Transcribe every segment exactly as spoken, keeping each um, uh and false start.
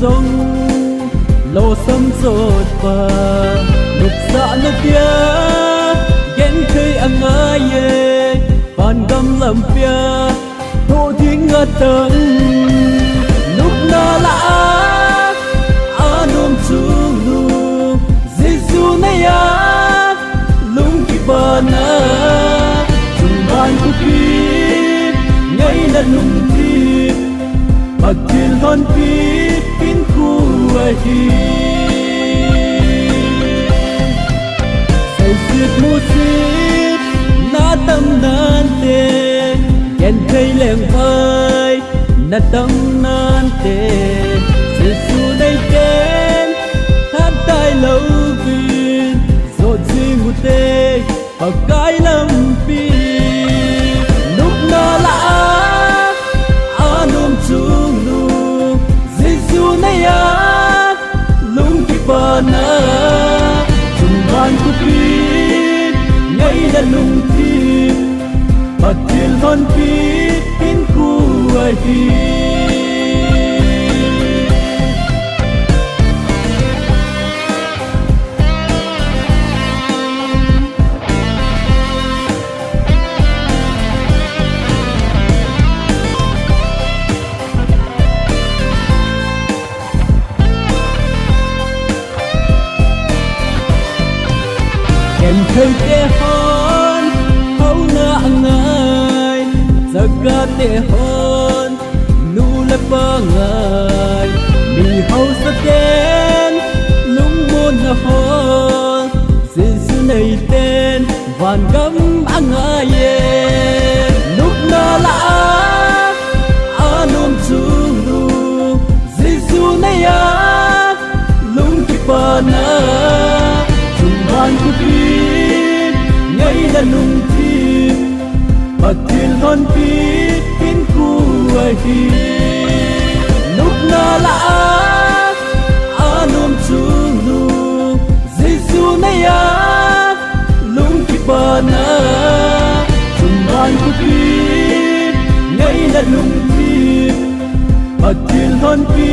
Tong losam sot pa, nuksa na pia, genthei angai e, vangam lam pia, tho ding atang, nupna la a, anom chungnu, Jesu nei a, lungkipana, chungvang khopi, ngaina lungthim, Pathen lhonpi, hinkho ahi. Seiset musit, na tam nante, genthei lengvai, na tam nante, Jesu nei ten, hat tai louvin, sot jing ute, Pakai lampi, nupna la a, anom chungnu, Jesu nei a, lungkipana, chungvang khopi, ngaina lungthim, Pathen lhonpi, hinkho ahi. Genthei te hon, houna angai, chaga te hon, nu le pa ngai, mi hausa ten, lungmonna hon, Jesu nei ten, vangam angai e, nupna la a, anom chungnu, Jesu nei a, lungkipana, chungvang khopi, ngaina lungthim, Pathen lhonpi, hinkho ahi. Nupna la a, anom chungnu, Jesu nei a, lungkipana, chungvang khopi, ngaina lungthim, Pathen lhonpi,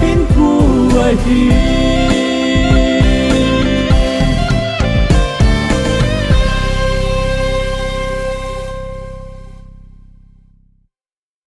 hinkho ahi.